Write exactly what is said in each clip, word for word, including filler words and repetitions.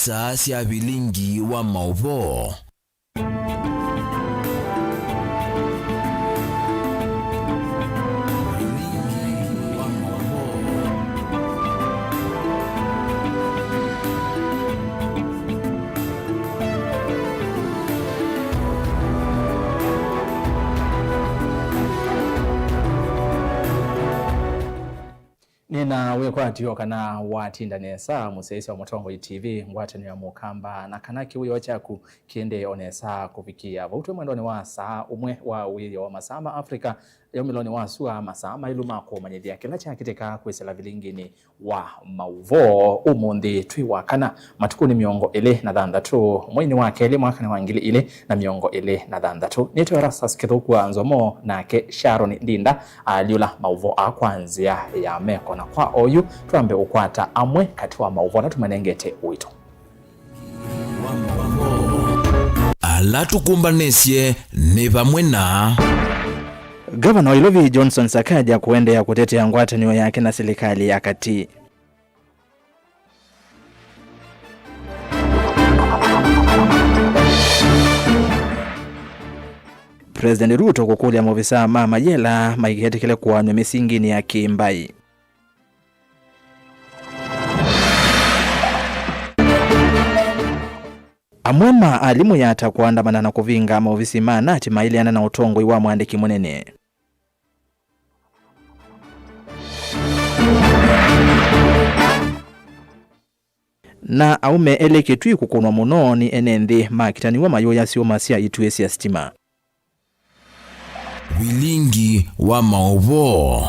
Saa sya vilingi wa maũvoo. Nĩna wĩkwatyo kana watinda nesa, mũsyaĩĩsya wa Mũtongoi T V, ngwatanĩo ya Mũkamba, na kana kĩwĩoo kyaku kĩendee o nesa kũvikĩa vau. Twĩ mwendonĩ wa saa ũmwe wa ũĩthyo wa masaa ma Africa, yaumĩlonĩ wa sua masaa maĩlu ma kũmanyĩthya kĩla kyakĩtĩka kwĩsĩla vilinginĩ wa maũvoo. Ũmũnthĩ twĩ wa kana, matukũnĩ mĩongo ĩlĩ na thanthatũ, mweinĩ wa kelĩ, mwakanĩ wa ngili ilĩ na mĩongo ĩlĩ na thanthatũ. Nĩtwe Erastus Kĩthũku wa Nzomo, nake Sharon Ndinda alyũla maũvoo aa kwa nzĩa ya meko, na kwa oyu twambe ũkwata amwe katĩ wa maũvoo ala tũmanengete ũito. Ala tũkũmbanĩsye nĩ vamwe na. Ngavana wa Ilovi Johnson Sakaja kũendeea kũtetea ngwatanĩo yake na silikalĩ ya katĩ. President Ruto kũkũlya maovisaa ma mayela maiketĩkĩle kũaanywa mĩsinginĩ ya kĩ-mbaĩ. Amwe ma alimũ yata kũandamana na kũvinga maovisi ma nati maĩleana na ũtongoi wa mwandĩki mũnene. Na aũme elĩ Kitui kũkũnwa mũno nĩ ene nthĩ makitaniw'a mayũya syũma sya ituĩ sya sitima. Vilingi wa maũvoo.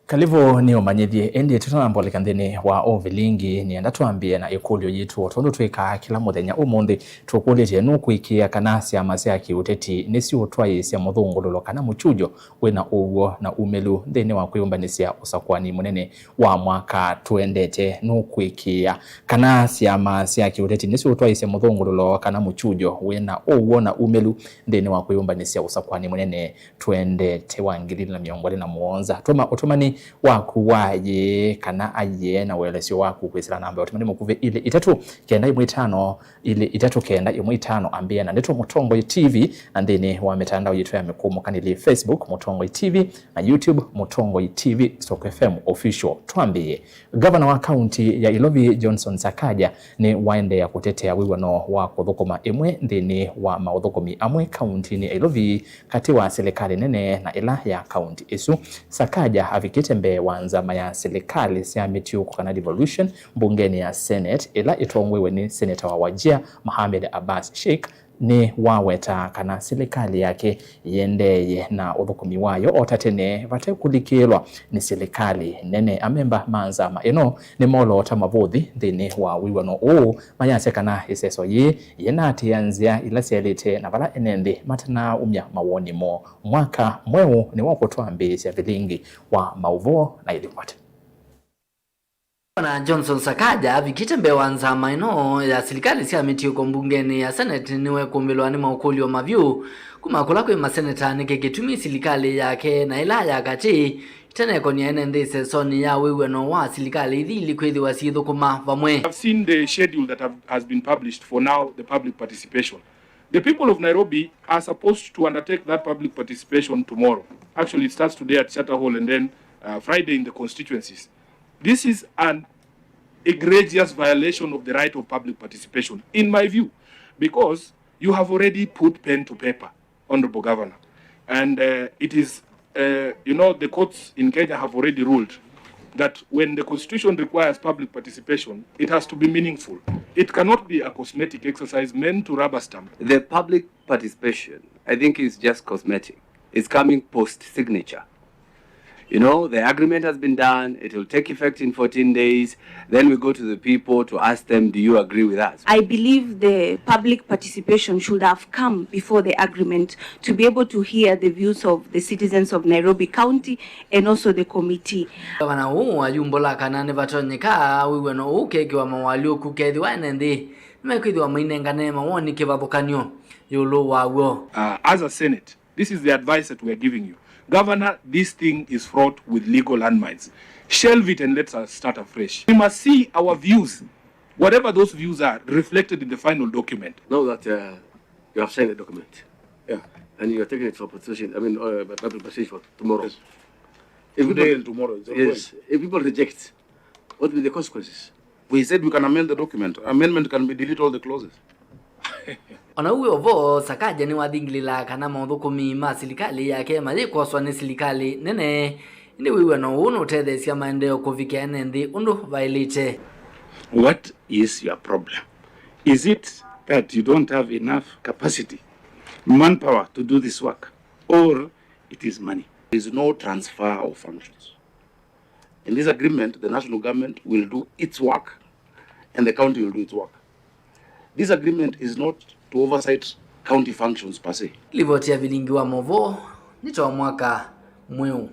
Kalĩvo nĩ ũmanyĩthye, ĩndĩ tũtanamboleka nthĩnĩ wa ũvilingi, nĩenda twambĩe na ĩkũlyo yitũ. O tondũ twĩkaa kĩla mũthenya, ũmũnthĩ tũkũlĩtye, nũkwĩkĩĩa kana syama sya kĩũteti nĩsiũtwaĩĩsya mũthũngũlũlo kana mũkyujo wĩna ũw'o na umĩlu nthĩnĩ wa kwĩyũmbanĩsya ũsakũani mũnene wa mwaka tũendete? Nũkwĩkĩĩa kana syama sya kĩũteti nĩsiũtwaĩĩsya mũthũngũlũlo kana mũkyujo wĩna ũw'o na umĩlu nthĩnĩ wa kwĩyũmbanĩsya ũsakũani mũnene tũendete wa ngili ilĩ na mĩongo ĩlĩ na mũonza? Tũma ũtũmani waku wa yĩĩ kana ayĩe na ũelesyo waku kwĩsĩla namba ya ũtũmani mũkuvĩ ilĩ itatũ kenda ĩmwe itano, ilĩ itatũ kenda ĩmwe itano. Ambĩĩa na Ndeto Mũtongoi T V, na nthĩnĩ wa mĩtandao yitũ ya mĩkũũmũkanĩlye, Facebook Mũtongoi T V, na YouTube Mũtongoi T V stroke F M Official. Twambĩĩe. Ngavana wa kaunti ya Ilovi Johnson Sakaja nĩ waendeea kũtetea wĩw'ano wa kũthũkũma ĩmwe nthĩnĩ wa maũthũkũmi amwe kauntinĩ ya Ilovi katĩ wa silikalĩ nene na ĩla ya kaunti ĩsu. Sakaja avikĩte mbee wa nzama ya silikalĩ sya mĩtiũko kana devolution mbungenĩ ya Senate, ĩla ĩtongoew'e nĩ seneta wa Wajir, Mohamed Abbas Sheikh, nĩ waweta kana silikalĩ yake yĩendeeye na ũthũkũmi wayo o ta tene vate kũlikĩĩlwa nĩ silikalĩ nene. Amemba ma nzama ĩno nĩmoloota mavũthi nthĩnĩ wa wĩw'ano ũũ, mayasya kana ĩseso yĩĩ yĩnaatĩĩa nzĩa ila syaĩlĩte na vala ene nthĩ matanaumya mawoni moo. Mwaka mweũ nĩw'o kũtwambĩĩsya vilingi wa maũvoo na ilipoti. Ngavana Johnson Sakaja avikĩte mbee wa nzama ĩno ya silikalĩ sya mĩtiũko mbungenĩ ya Senate nĩwekũmbĩlwa nĩ maũkũlyo mavyũ kuma kũla kwĩ maseneta nĩkĩ kĩtumi silikalĩ yake na ĩla ya katĩ ĩtanekonia ene nthĩ ĩsesonĩ ya wĩw'ano wa silikalĩ ithi ilĩ kwĩthĩwa syĩthũkũma vamwe. I've seen the schedule that have, has been published for now, the public participation. The people of Nairobi are supposed to undertake that public participation tomorrow. Actually, it starts today at Charter Hall and then, uh, Friday in the constituencies. This is an egregious violation of the right of public participation, in my view, because you have already put pen to paper, Honorable Governor, and, uh, it is, uh, you know, the courts in Kenya have already ruled that when the constitution requires public participation, it has to be meaningful. It cannot be a cosmetic exercise meant to rubber stamp. The public participation, I think, is just cosmetic. It's coming post signature. You know, the agreement has been done, it will take effect in fourteen days, then we go to the people to ask them, "Do you agree with us?" I believe the public participation should have come before the agreement to be able to hear the views of the citizens of Nairobi County and also the committee. Ngavana ũũ ayumbũla kana nĩvatonyeka wĩw'ano ũũ ũkekĩwa mawalyũku kethĩwa ene nthĩ nĩmekwĩthĩwa mainengane mawoni kĩvathũkany'o ĩũlũ waw'o. Uh, as a Senate, this is the advice that we are giving you. Governor, this thing is fraught with legal landmines. Shelve it and let us start afresh. We must see our views, whatever those views are, reflected in the final document. Now that uh, you have signed the document, yeah, and you are taking it for consideration, I mean, uh, public participation for tomorrow. Yes. If people, today and tomorrow, it's ongoing. Yes, if people reject, what will be the consequences? We said we can amend the document. Amendment can be delete all the clauses. Ona ũu wĩ o vo, Sakaja nĩwathingilĩlaa kana mothũkũmi ma silikalĩ yake mayĩkwoswa nĩ silikalĩ nene. Ĩndĩ wĩw'ano ũũ nũtetheesya maendeeo kũvikĩa ene nthĩ ũndũ vaĩlĩte. What is your problem? Is it that you don't have enough capacity, manpower to do this work, or it is money? There is no transfer of functions. In this agreement, the national government will do its work and the county will do its work. This agreement is not to oversight county functions per se. Livoti ya vilingi wa movoo nĩ ta mwaka mweũ.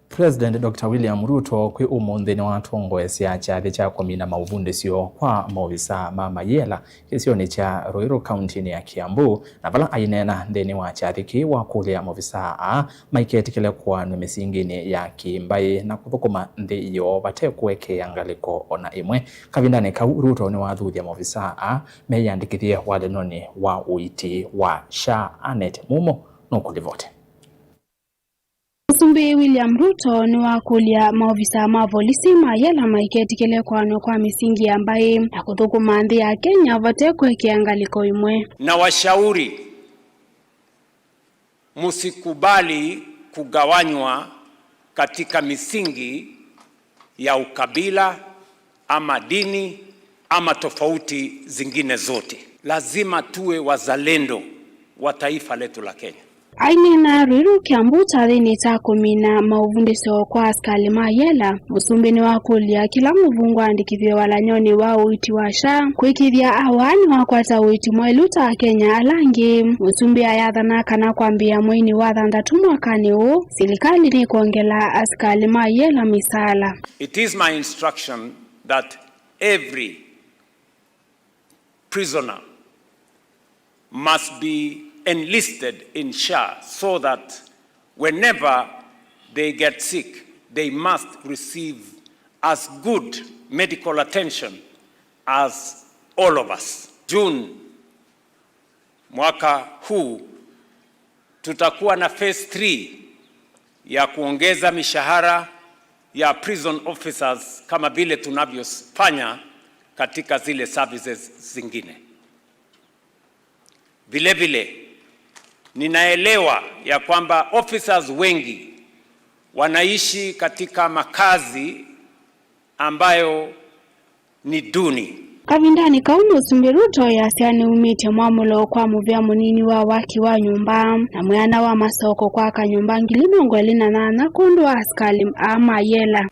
President Doctor William Ruto kwĩ ũmũnthĩ nĩwatongoesya kyathĩ kya kũmina maũvundĩsyo kwa maovisaa ma mayĩela kĩsionĩ kya Ruiru kauntinĩ ya Kiambu, na vala aineena nthĩnĩ wa kyathĩ kĩĩ wakũlya maovisaa aa maiketĩkĩle kũanw'a mĩsinginĩ ya kĩ-mbaĩ na kũthũkũma nthĩ yoo vate kũekeea ngalĩko o na ĩmwe. Kavindanĩ kau, Ruto nĩwathuthya maovisaa aa meyĩandĩkĩthye walanonĩ wa ũiiti wa SHA. Annet Mumo nũkũlivoti. Mũsumbĩ William Ruto nĩwakũlya maovisaa ma volisi ma yela maiketĩkĩle kũanw'a kwa mĩsingi ya mbaĩ na kũthũkũma nthĩ ya Kenya vate kũekea ngalĩko ĩmwe. Na washauri msikubali kugawanywa katika misingi ya ukabila ama dini ama tofauti zingine zote. Lazima tuwe wazalendo wa taifa letu la Kenya. Aineena Ruiru Kiambu kyathĩnĩ kya kũmina maũvundĩsyo kwa asikalĩ ma yela, mũsumbĩ nĩwakũlya kĩla mũvungũ aandĩkĩthw'e walanyonĩ wa ũiiti wa SHA kwĩkĩĩthya awaa nĩwakwata ũiiti mwaĩlu ta Akenya ala angĩ. Mũsumbĩ ayathana kana kwambĩĩa mweinĩ wa thanthatũ mwakanĩ ũũ, silikalĩ nĩkwongela asikalĩ ma yela misaala. It is my instruction that every prisoner must be enlisted in SHA so that whenever they get sick, they must receive as good medical attention as all of us. June mwaka huu tutakuwa na phase three ya kuongeza mishahara ya prison officers kama vile tunavyofanya katika zile services zingine. Vile vile, ninaelewa ya kwamba officers wengi wanaishi katika makazi ambayo ni duni. Kavindanĩ kau, Mũsumbĩ Ruto easya nĩumĩtye mwamũlo kwa mũvea mũnini wa waki wa nyũmba na mwĩana wa masoko kwaka nyũmba ngili mĩongo ĩlĩ na nyanya kwondũ wa asikalĩ aa ma yela.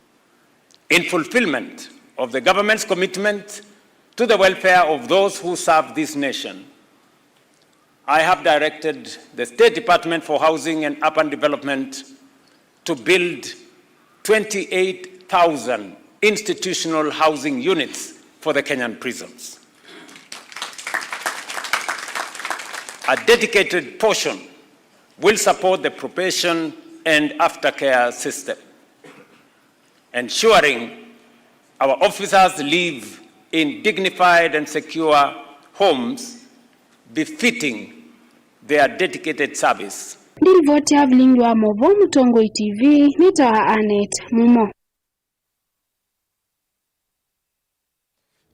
In fulfillment of the government's commitment to the welfare of those who serve this nation, I have directed the State Department for Housing and Urban Development to build twenty-eight thousand institutional housing units for the Kenyan prisons. A dedicated portion will support the probation and aftercare system, ensuring our officers live in dignified and secure homes befitting their dedicated service. Ndilivoti ya vilingi wa movoo Mũtongoi T V nĩtawa Annet Mumo.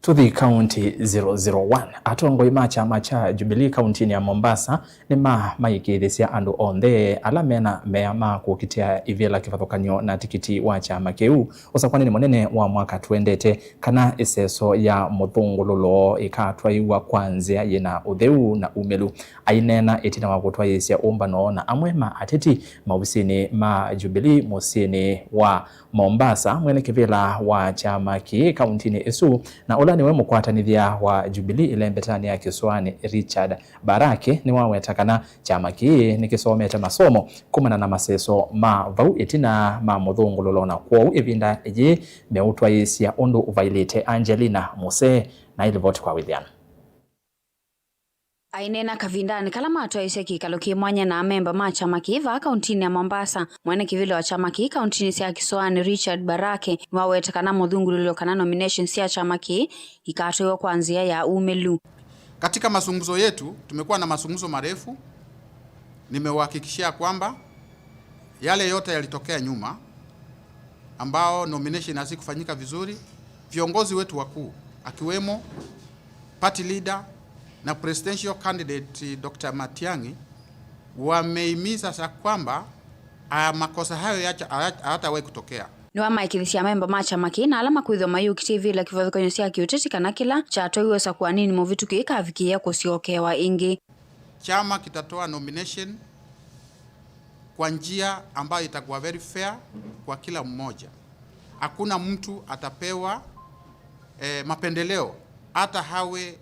Tũthi kaunti zero zero one. Atongoi ma kyama kya Jubilee kauntinĩ ya Mombasa nĩmamaĩkĩĩthĩsya andũ onthe ala mena mea ma kũkitĩa ivĩla kĩvathũkany'o na tikiti wa kyama kĩu ũsakwanĩnĩ mũnene wa mwaka twendete kana ĩseso ya mũthũngũlũlo ĩkatwaĩwa kwa nzĩa yĩna ũtheu na umĩlu. Aineena ĩtina wa kũtwaĩĩsya ũmbano na amwe ma ateti maovisinĩ ma Jubilee mũsyĩnĩ wa Mombasa, mwene kĩvĩla wa kyama kĩĩ kauntinĩ ĩsu na ũla nĩwe mũkwatanĩthya wa Jubilee ĩlembetanĩ ya kĩsũanĩ Richard Baraki nĩwaweta kana kyama kĩĩ nĩkĩsomete masomo kumana na maseso ma vau ĩtina ma mũthũngũlũlo na kwoou ĩvinda yĩĩ meũtwaĩĩsya ũndũ ũvailĩte. Angelina Musee na ĩlivoti kwa wĩthĩano. Aineena kavindanĩ kala matwaĩĩsye kĩkalo kĩ mwanya na amemba ma kyama kĩĩ vaa kauntinĩ ya Mombasa, mwene kĩvĩla wa kyama kĩĩ kauntinĩ sya Kĩsoanĩ, Richard Barake, nĩwaweta kana mũthungulũlyo kana nominations sya kyama kĩĩ ikatwaiwe kwa nzĩa ya umĩlu. Katika mazungumzo yetu, tumekuwa na mazungumzo marefu. Nimewahakikishia kwamba yale yote yalitokea nyuma, ambao nomination hazikufanyika vizuri, viongozi wetu wakuu, akiwemo party leader na presidential candidate Doctor Matiang'i, wamehimiza sa kwamba, ah, makosa hayo yacha-, hayat-, hayatawahi kutokea. Nĩwamaĩkĩlĩsye amemba ma kyama kĩĩ na ala makwĩthwa mayũkitĩvĩla kĩvathũkany'o sya kĩũteti kana kĩla kyatwaiwe ũsakũaninĩ mũvĩtũku ĩkavikĩĩa kũsyokewa ĩngĩ. Chama kitatoa nomination kwa njia ambayo itakuwa very fair kwa kila mmoja. Hakuna mtu atapewa, eh, mapendeleo, hata hawe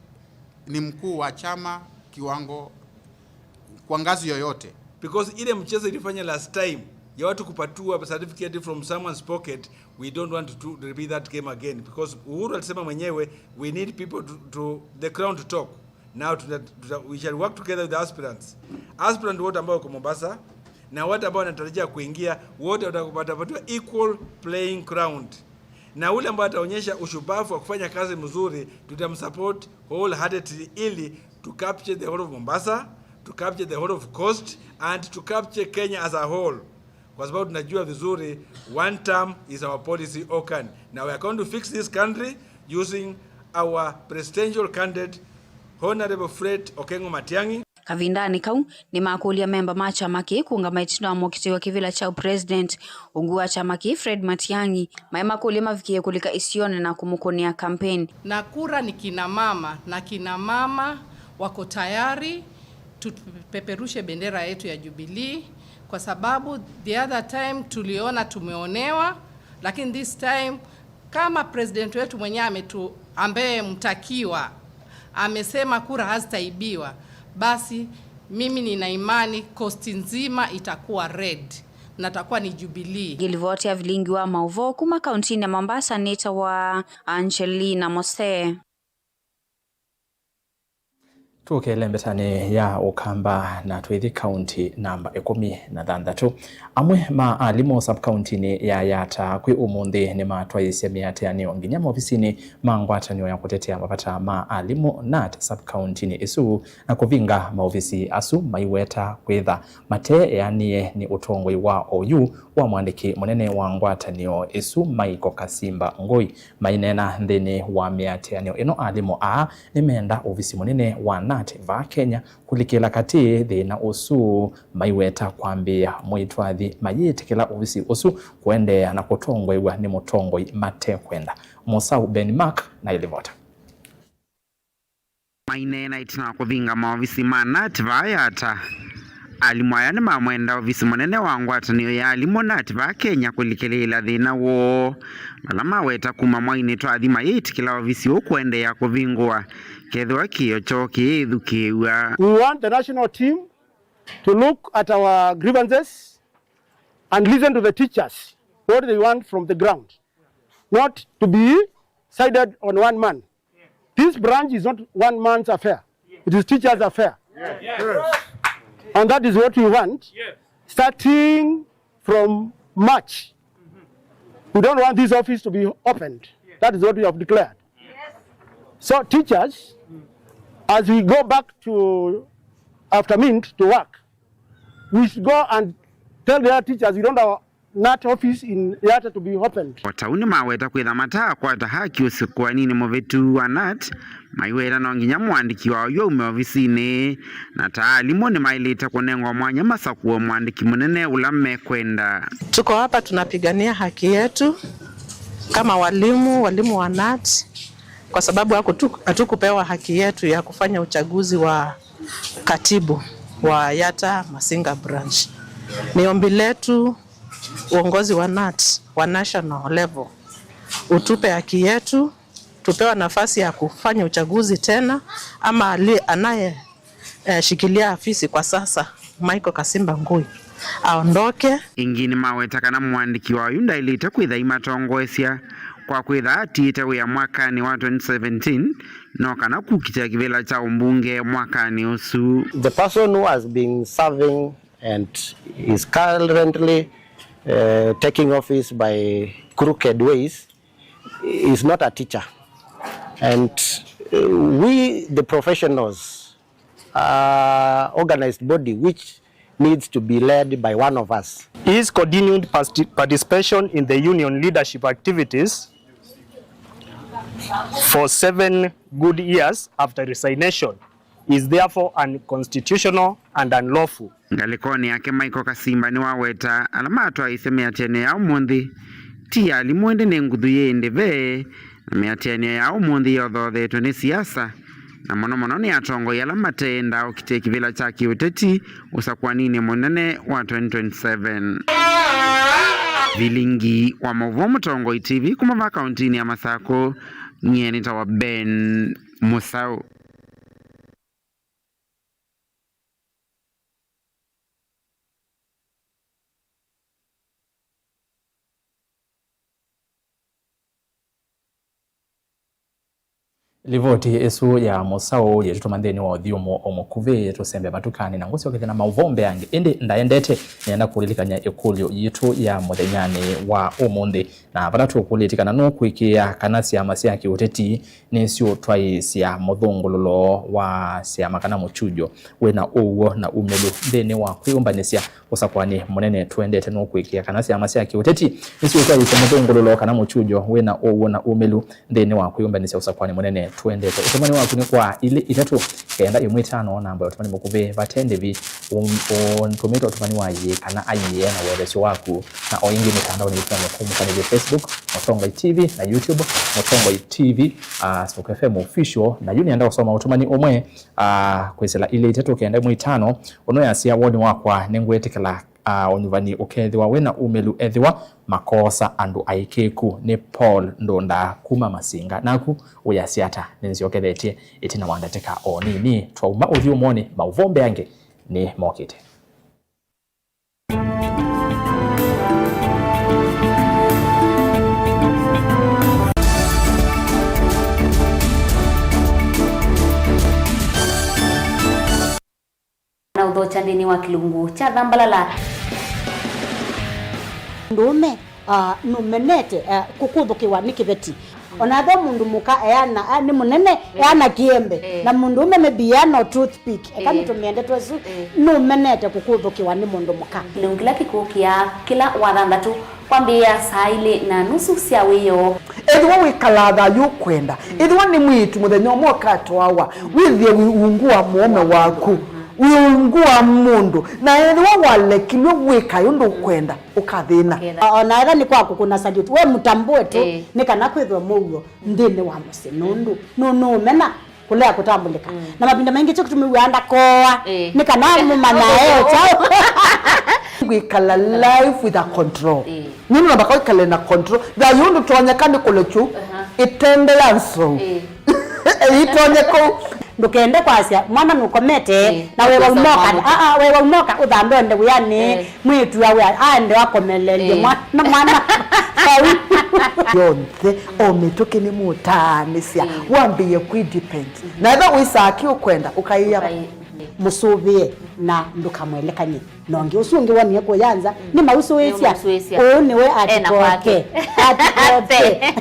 ni mkuu wa chama kiwango, kwa ngazi yoyote. Because ile mchezo ilifanya last time ya watu kupatiwa certificate from someone's pocket, we don't want to, to repeat that game again, because Uhuru alisema mwenyewe, we need people to, to the ground to talk. Now tuta, tuta, we shall work together with the aspirants. Aspirant wote ambao wako Mombasa na wote ambao wanatarajia kuingia, wote wata-, watapatiwa equal playing ground. Na ule ambaye ataonyesha ushupavu wa kufanya kazi mzuri, tutamsupport wholeheartedly ili to capture the whole of Mombasa, to capture the whole of Coast, and to capture Kenya as a whole. Kwa sababu tunajua vizuri, one term is our policy, O C A N. Now we are going to fix this country using our presidential candidate, Honorable Fred Okengo Matiang'i. Kavindanĩ kau, nĩmakũlya memba ma kyama kĩĩ kũũngama ĩtina wa mũkitĩi wa kĩvĩla kya president, ungu wa kyama kĩĩ Fred Matiang'i, maĩ makũlya mavikĩe kũlika isionĩ na kũmũkũnĩa kampeni. Na kura ni kina mama, na kina mama wako tayari tupeperushe bendera yetu ya Jubilee, kwa sababu the other time tuliona tumeonewa, lakini this time kama president wetu mwenyewe ametu-, ambaye mtakiwa amesema kura hazitaibiwa, basi mimi nina imani Coast nzima itakuwa red na takuwa ni Jubilee. Ngĩlivoti ya vilingi wa maũvoo kuma kauntinĩ ya Mombasa nĩtawa Angelina Mose. Tũkele mbetanĩ ya Ũkamba na twĩthi kaunti namba ĩkũmi na thanthatũ. Amwe ma alimũ sub-kauntinĩ ya Yatta kwĩ ũmũnthĩ nĩmatwaĩĩsye mĩatĩanĩo nginya maovisinĩ ma ngwatanĩo ya kũtetea mavata ma alimũ, nat, sub-kauntinĩ ĩsu, na kũvinga maovisi asu maiweta kwĩtha mateeanĩe nĩ ũtongoi wa oyu wa mwandĩki mũnene wa ngwatanĩo ĩsu, Michael Kasimba Ngui. Maineena nthĩnĩ wa mĩatĩanĩo ĩno, alimũ aa nĩmeenda ovisi mũnene wa nat vaa Kenya kũlikĩla katĩ thĩna ũsu, maiweta kwambĩĩa mwĩtwathi mayĩtĩkĩla ovisi ũsu kũendeea na kũtongoew'a nĩ mũtongoi matekwenda. Mũsaũ Ben Mark na ĩlivota. Maineena ĩtina wa kũvinga maovisi ma nat vaa Yatta, alimũ aya nĩmamwenda ovisi mũnene wa ngwatanĩo ya alimũ, nat, vaa Kenya kũlikĩlĩĩla thĩna woo, vala maweta kuma mwainĩ twathi mayĩtĩkĩla ovisi ũũ kũendeea kũvingũwa kethĩwa kĩĩo kyoo kĩyĩthukĩĩw'a. We want the national team to look at our grievances and listen to the teachers, what they want from the ground, not to be sided on one man. This branch is not one man's affair. It is teachers' affair. And that is what we want, starting from March. We don't want this office to be opened. That is what we have declared. So teachers, as we go back to, after Mint, to work, we should go and tell the other teachers we don't have nat office in Yatta to be opened. O ta ũu nĩmaweta kwĩtha mataakwata haki ũsakũaninĩ mũvĩtu wa nat, maiweta no nginya mũandĩki wa oyu aume ovisinĩ, na ta alimũ nĩmaĩlĩte kũnengwa mwanya masakũe mũandĩki mũnene ũla mekwenda. Tuko hapa tunapigania haki yetu kama walimu, walimu wa nat, kwa sababu hakutu-, hatukupewa haki yetu ya kufanya uchaguzi wa katibu wa Yatta Masinga branch. Ni ombi letu uongozi wa nat wa national level utupe haki yetu, tupewe nafasi ya kufanya uchaguzi tena, ama ali-, anaye, eh, shikilia afisi kwa sasa, Michael Kasimba Ngui, aondoke. Ĩngĩ nĩmaweta kana mũandĩki wa oyu ndaĩlĩte kwĩtha aimatongoesya, Kwa kwĩtha atiĩte wĩa mwakanĩ wa twenty seventeen, no kana kũkitĩa kĩvĩla kya ũmbunge mwakanĩ ũsu. The person who has been serving and is currently, uh, taking office by crooked ways is not a teacher. And, uh, we, the professionals, uh, organized body which needs to be led by one of us. His continued parti-, participation in the union leadership activities for seven good years after resignation is therefore unconstitutional and unlawful. Ngalĩkonĩ yake, Michael Kasimba nĩwaweta ala matwaĩĩsye mĩatĩanĩo ya ũmũnthĩ ti ya alimũ, ĩndĩ nĩ nguthu yĩ ĩndĩ ve, na mĩatĩanĩo ya ũmũnthĩ yothoothetwe nĩ siasa, na mũno mũno nĩ atongoi ala mateendaa ũkitĩa kĩvĩla kya kĩũteti ũsakũaninĩ mũnene wa twenty twenty-seven. Vilingi wa maũvoo Mũtongoi T V kuma va kauntinĩ ya Masakũ, nyie nĩtawa Ben Mũsaũ. Livoti ĩsu ya Mũsaũ yĩtũtũma nthĩnĩ wa ũthyũmũo o mũkuvĩ, tũsembe matukanĩ na ngũsyokethya na maũvoo mbeange, ĩndĩ ndaendete nĩenda kũlilikany'a ĩkũlyo yitũ ya mũthenyanĩ wa ũmũnthĩ. Na vala tũkũlĩtye kana nũkwĩkĩĩa kana syama sya kĩũteti nĩsyũtwaĩĩsya mũthũngũlũlo wa syama kana mũkyujo wĩna ũw'o na umĩlu nthĩnĩ wa kwĩyũmbanĩsya ũsakũanĩ mũnene tũendete, nũkwĩkĩĩa kana syama sya kĩũteti nĩsyũtwaĩĩsya mũthũngũlũlo kana mũkyujo wĩna ũw'o na umĩlu nthĩnĩ wa kwĩyũmbanĩsya ũsakũanĩ mũnene tũendete. Ũtũmani waku nĩ kwa ilĩ itatũ kenda ĩmwe itano, namba ya ũtũmani mũkuvĩ vate ndĩvi, ũtũmĩte ũtũmani wa ĩĩ kana aiee na ũelesyo waku. Na o ĩngĩ mĩtandaonĩ yitũ ya mĩkũmũkanĩlyo, Facebook Mũtongoi T V na YouTube Mũtongoi T V, ah, Stock F M Official. Na yu nĩenda ũsoma ũtũmani ũmwe, ah, kwĩsĩla ilĩ itatũ kenda ĩmwe itano, ũnũyasya, woni wakwa nĩngwĩtĩkĩla, ah, ũnyuvani ũkethĩwa wĩna umĩlu ethĩwa makoosa andũ aĩkĩĩku. Nĩ Paul Ndũnda kuma Masinga. Naku wĩasya ata? Nĩnzyokethetye ĩtina wa ndatĩka o nini. Twauma ũthyũmũonĩ, maũvoo mbeange nĩ mokĩte. Na ũthokya nthĩnĩ wa kĩlungu kya thambalala. Mũndũũme, ah, nũmenete, ah, kũkũthũkĩwa nĩ kĩveti. Ona ethĩwa mũndũ mũka eana, ah, nĩ mũnene, eh, eana kĩembe. Eh. Na mũndũũme maybe eana o toothpick. Eka, eh, nĩtũmĩe ndeto ĩsu, eh, nũmenete kũkũthũkĩwa nĩ mũndũ mũka. Kĩlungu kĩla kĩkũkĩa kĩla wathanthatũ kwambĩĩa saa ilĩ na nusu sya wĩoo. Ethĩwa wĩkalaa thayũ ũkwenda, mm, ethĩwa nĩ mwĩĩtu mũthenya ũmwe ũkatwawa, mm, wĩthĩe wĩ ungu wa mũũme waku, mm, wĩ ungu wa mũndũ, na ethĩwa walekilwe wĩkae ũndũ ũkwenda, ũkathĩna. Ũketha. O na ethĩwa nĩ kwa kũkũna salute, we mũtambũe tu, eh, nĩ kana kwĩthwe mũuo nthĩnĩ wa mũsyĩ, nũndũ nũ-, nũũmena kũlea kũtambũlĩka. Mm. Na mavinda maingĩ kyo kĩtũmĩw'aa ndakooa, eh, nĩ kana mũmanya e kyaũ. Kwĩkala life with a control. Eh. Nũndũ nambaka wĩkale na control. Thayũ ndũtonyeka nĩ kũlekyu, aha, ĩtende ya nzou. Eh. Ĩtonye kũu. Ndũkende kwasya mwana nũkomete, eh, na wewa ũkosa umoka, mwana. Aa, wewa umoka ũthambe ũende wĩanĩ, eh, mwĩĩtu awe aende akomeleelye, eh, mwana, mwana vau. Yonthe, o mĩtũkĩ nĩmũtaanĩsya, mm, wambĩĩe kwĩ depend. Na ethĩwa wĩsaa kĩ ũkwenda, ũkaĩa mũsũvĩe na ndũkamwelekany'e na ũngĩ. Ũsu ũngĩ wonie kũya nza, mm, nĩmausũĩsya. Nĩmausũĩsya. Ũũ nĩwe ena kwake. Atikoke. Atikoke.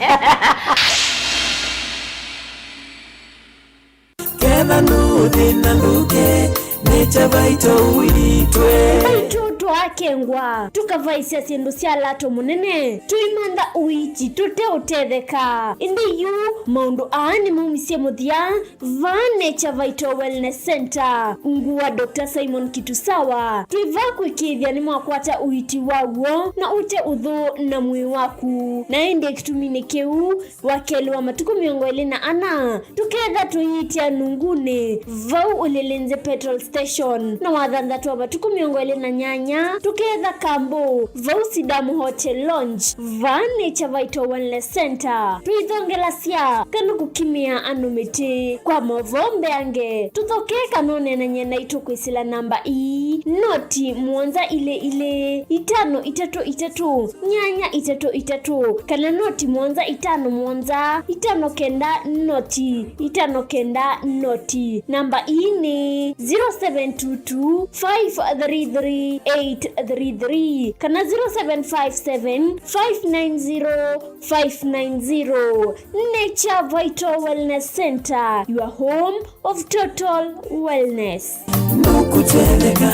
Ketha ndũthĩna ndũke, nĩ kya vaito ũitwe. Vaito twakengwa, tũkavaisya syĩndũ sya lato mũnene, tũimantha ũiiti tũteũtetheka. Ĩndĩ yu maũndũ aa nĩmaumisye mũthya. Vaa nĩ Chavaito Wellness Center, ungu wa Doctor Simon Kitusawa. Twĩ vaa kũĩkĩĩthya nĩmwakwata ũiiti wa w'o na ũte ũthũ na mwĩĩ waku. Na ĩndĩ kĩtuminĩ kĩu, wa kelĩ wa matukũ mĩongo ĩlĩ na ana, tũketha tũiitya nungunĩ, vau Ulilinzi Petrol Station. Na wathanthatũ wa matukũ mĩongo ĩlĩ na nyanya, tũketha Kambo, vau Sidamu Hotel Lounge. Vaa nĩ Chavaito Wellness Center. Twĩthongelasya kana kũkimĩa andũ mĩtĩ. Kwa maũvoo mbeange, tũthokee kana ũneenany'e naitũ kwĩsĩla namba ii, noti mũonza ilĩ ilĩ, itano itatũ itatũ, nyanya itatũ itatũ, kana noti mũonza itano mũonza, itano kenda noti, itano kenda noti. Namba ii nĩ zero seven two two, five three three, eight three three kana zero seven five seven, five nine zero, five nine zero. Nature Vital Wellness Center, your home of total wellness. Nũkũtweleka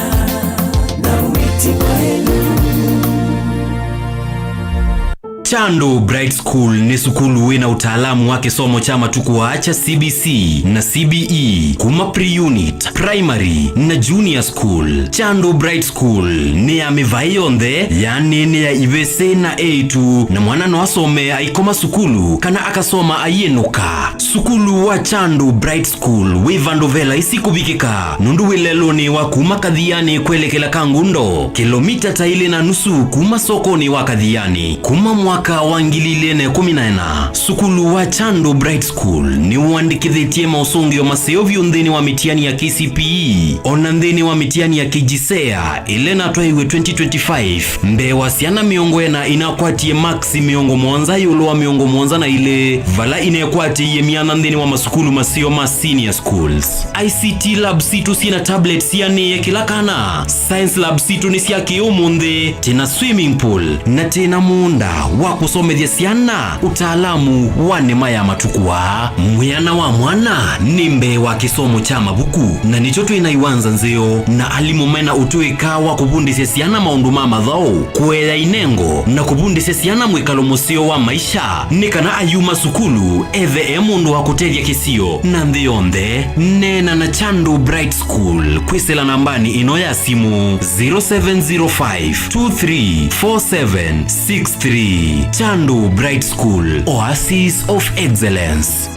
na wĩti wa ĩlu. Chandu Bright School nĩ sukulu wĩ na ũtaalamu wa kĩsomo kya matukũ aa kya C B C na C B E, kuma pre-unit, primary, na junior school. Chandu Bright School nĩ ya mĩvaĩ yonthe, yaani nĩ ya ivĩsĩ na eĩtu, na mwana no asome aikoma sukulu kana akasoma aiĩnũka. Sukulu wa Chandu Bright School wĩ vandũ ve laisi kũvikĩka, nũndũ wĩ lelũnĩ wa kuma Kathianĩ kwelekela Kangundo, kĩlomita ta ilĩ na nusu kuma sokonĩ wa Kathianĩ. Kuma mwaka wa ngili ilĩ na ĩkũmi na ĩna, sukulu wa Chandu Bright School nĩũandĩkĩthĩtye maũsũngĩo maseo vyũ nthĩnĩ wa mĩtiani ya K C P E, ona nthĩnĩ wa mĩtiani ya K J S E A ĩla ĩnatwaĩwe twenty twenty-five. Mbee wa syana mĩongo ĩna inakwatie maksi mĩongo mũonza ĩũlũ wa mĩongo mũonza na ilĩ, vala inekwatĩie myanya nthĩnĩ wa masukulu maseo ma senior schools. I C T lab sitũ syĩ na tablets sianĩe kĩla kana. Science lab sitũ nĩ sya kĩ-ũmũnthĩ, twĩ na swimming pool, na twĩ na mũũnda wa kũsomethya syana ũtaalamu wa nĩma ya matukũ aa. Mwĩana wa mwana nĩ mbee wa kĩsomo kya mavuku, na nĩkyo twĩ na iwanza nzeo na alimũ me na ũtũĩka wa kũvundĩsya syana maũndũ ma mathaũ, kũea inengo, na kũvundĩsya syana mwĩkalo mũseo wa maisha, nĩ kana ayuma sukulu ethĩwe e mũndũ wa kũtethya kĩsio na nthĩ yonthe. Neena na Chandu Bright School kwĩsĩla nambanĩ ĩno ya simũ, zero seven zero five two three four seven six three. Chandu Bright School, Oasis of Excellence.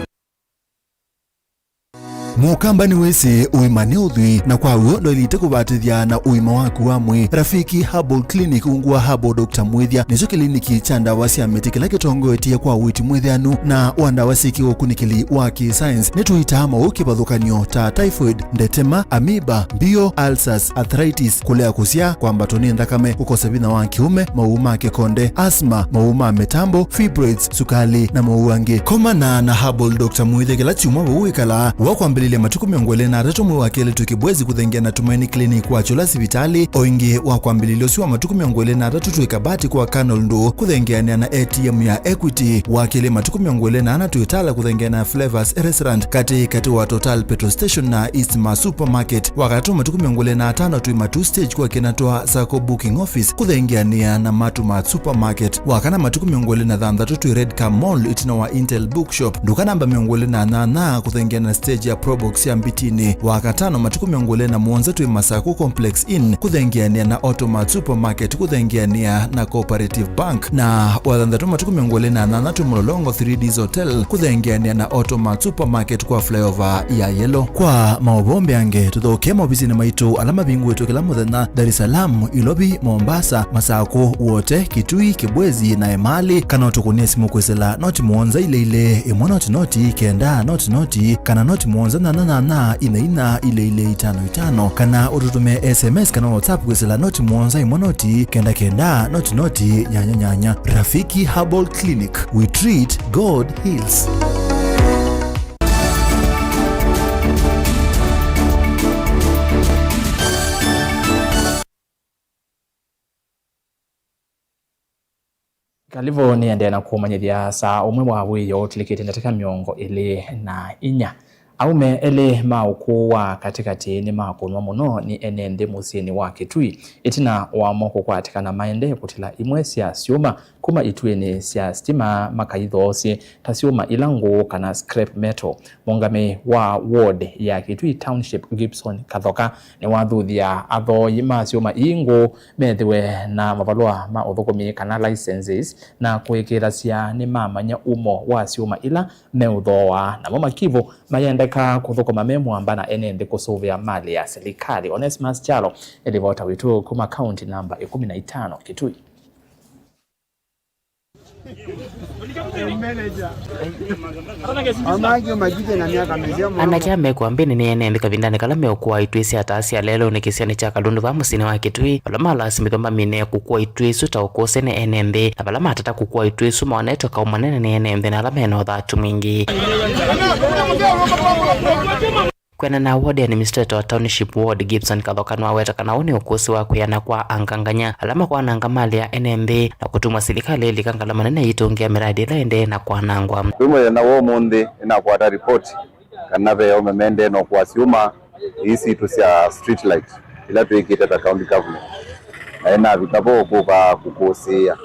Mũkamba nĩwĩsĩ ũima nĩ ũthwii, na kwa w'o ndwaĩlĩte kũvatĩthya na ũima waku wa mwĩĩ. Rafiki Herbal Clinic ungu wa Herbal Doctor Mwĩthya nĩkyo kĩliniki kya ndawa sya mĩtĩ kĩla kĩtongoetye kwa ũiiti mwĩthĩanu na wa ndawa syĩ kĩũkunĩkĩli wa kĩ-science. Nĩtũitaa maũũ kĩvathũkany'o ta typhoid, ndetema, amoeba, mbio, ulcers, arthritis, kũlea kũsyaa, kwambatwa nĩ nthakame, kũkosa vinya wa kĩũme, maũũ ma kĩkonde, asthma, maũũ ma mĩtambo, fibroids, sukali, na maũũ angĩ. Komana na Herbal Doctor Mwĩthya kĩla kyumwa vau wĩkalaa. Wakwambĩlĩlya matukũ mĩongo ĩlĩ na atatũ mwei wa kelĩ twĩ Kibwezi kũthengeana na Tumaini Clinic wa Kyũla sivitalĩ. O ĩngĩ, wakwambĩlĩlya ũsu wa matukũ mĩongo ĩlĩ na atatũ twĩ Kabati kwa Colonel Ndũ kũthengeanĩa na A T M ya Equity. Wa kelĩ, matukũ mĩongo ĩlĩ na ana twĩ Tala kũthengeana na Flavors Restaurant katĩ katĩ wa Total Petrol Station na East Mart Supermarket. Wa katatũ, matukũ mĩongo ĩlĩ na atano twĩ Matuu Stage kwa Kinatwa Sacco Booking Office kũthengeanĩa na Matu Mart Supermarket. Wa kana, matukũ mĩongo ĩlĩ na thanthatũ twĩ Red Car Mall ĩtina wa Intel Bookshop, nduka namba mĩongo ĩlĩ na nyanya kũthengeana na stage ya Probox ya Mbitini. Wa katano, matukũ mĩongo ĩlĩ na mũonza twĩ Masaku Complex Inn kũthengeanĩa na Automart Supermarket kũthengeanĩa na Cooperative Bank. Na wa thanthatũ, matukũ mĩongo ĩlĩ na nyanya twĩ Mlolongo three Ds Hotel kũthengeanĩa na Automart Supermarket kwa flyover ya Yellow. Kwa maũvoo mbeange, tũthokee maovisinĩ maitũ ala mavingũĩtwe kĩla mũthenya, Dar es Salaam, Ilovi, Mombasa, Masaku, Wote, Kitui, Kibwezi, na Emali, kana ũtũkũnĩe simũ kwĩsĩla noti mũonza ilĩ ilĩ, ĩmwe noti noti, kenda noti noti, kana noti mũonza nyanya nyanya, ina ina, ilĩ ilĩ, itano itano, kana ũtũtũmĩe S M S kana WhatsApp kwĩsĩla noti mũonza ĩmwe noti, kenda kenda, noti noti, nyanya nyanya. Rafiki Herbal Clinic, we treat, God heals. Kalivũ nĩendee na kũmanyĩthya saa ũmwe wa wĩoo ũtulĩkĩte ndatĩka mĩongo ĩlĩ na inya. Aũme elĩ ma ũkũũ wa katĩkatĩ nĩmakũnwa mũno nĩ ene nthĩ mũsyĩnĩ wa Kitui ĩtina wamo kũkwatĩkana maendee kũtila imwe sya syũma kuma ituĩnĩ sya sitima makaithoosye ta syũma ila ngũũ kana scrap metal. Mũũngamĩi wa ward ya Kitui Township, Gibson Kathoka, nĩwathuthya athooi ma syũma ii ngũũ methĩwe na mavalũa ma ũthũkũmi kana licenses na kũĩkĩĩthasya nĩmamanya umo wa syũma ila meũthooa. Namo makivũ mayendeka kũthũkũma me mũamba na ene nthĩ kũsũvĩa malĩ ya silikalĩ. Onesmus Kyalo nĩ livota witũ kuma kaunti namba ĩkũmi na itano, Kitui. Anake mekw'a mbĩnĩ nĩ ene nthĩ kavindanĩ kala meũkũa itw'ĩ sya taa sya lelũnĩ kĩsionĩ kya Kalundu vaa mũsyĩnĩ wa Kitui, vala malasimĩthw'a mamine kũkũa itw'ĩ isu ta ũkũsĩ nĩ ene nthĩ, na vala matata kũkũa itw'ĩ isu moonetwe kaũ manene nĩ ene nthĩ na ala mena ũthatu mwingĩ. Kwĩanana na ward administrator wa Township Ward, Gibson Kathoka, nĩwaweta kana ũũ nĩ ũkũsĩ wa kwĩana kwa angangany'a ala makwananga malĩ ya ene nthĩ na kũtuma silikalĩ ĩlika ngalama nene yĩtũngĩa mĩradi ĩla ĩendee na kwanangwa. Kwĩ mũthenya wa ũmũnthĩ nĩnakwata ripoti kana ve aũme mendee na ũkũa syũma ii sitũ sya street light ila twĩkĩte ta county government, na ĩnavika vo kũka kũkũsĩĩa.